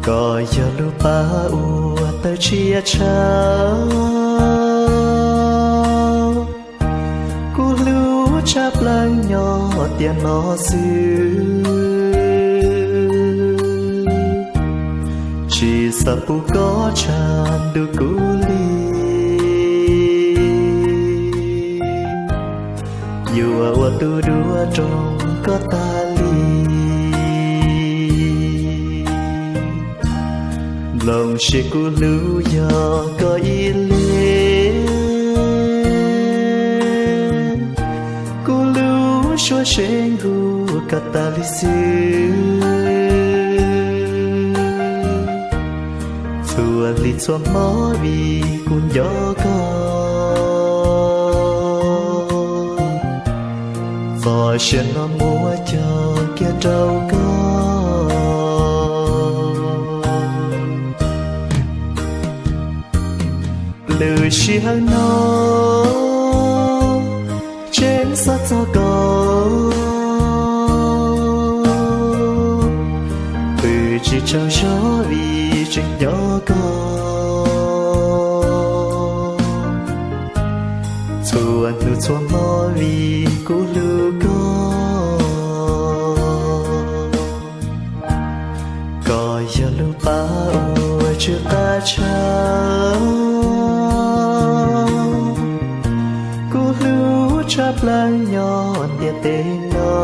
Koj yog lub pab uas tawv tshiab tshaj, kuv hlub tshaj plaws nyob tiam no xwb. Tsis xav pub koj tshaj ntuj kuv li, yuav ua tus duab rau koj tas li. Nplooj siab kuv hlub yog koj ib leeg, kuv lub suab seb nkaus koj tas li xwb. Txhua hli txhua hmo vim kuv nco koj, txoj sia no muab cog kiag rau koj. Lub sij hawm no tseem xav txog koj, pw tsis tsaug zog vim tseem nco koj. Txhua hnub txhua hmo vim kuv hlub koj. Koj yog lub pab uas tsw qab tshaj, kuv hlub tshaj plaws nyob ntiaj teb no.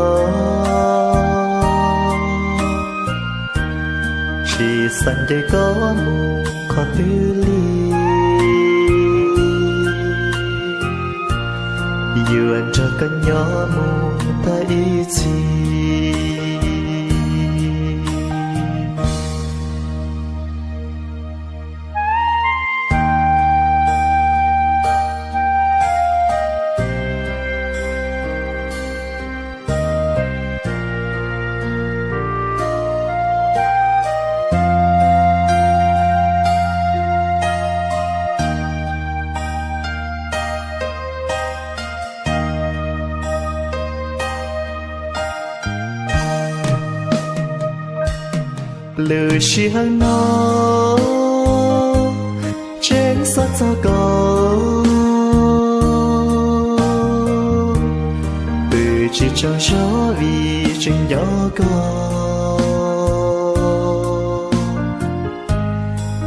Tsis xav ncaim koj mus qhov twg li, yuav nrog koj nyob mus tag ib txhis. Lub sij hawm no tseem xav txog koj, pw tsis tsaug zog vim tseem nco koj.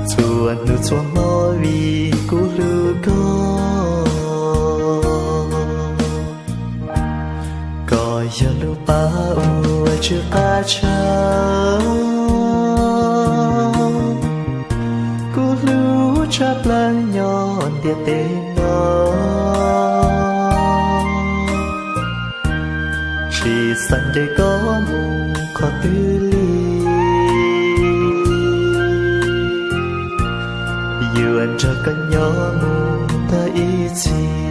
Txhua hnub txhua hmo vim kuv hlub koj. Koj yog lub pab uas tsw qab tshaj, kuv hlub tshaj plaws nyob ntiaj teb no. Tsis xav ncaim koj mus qhov twg li, yuav nrog koj nyob mus tag ib txhis.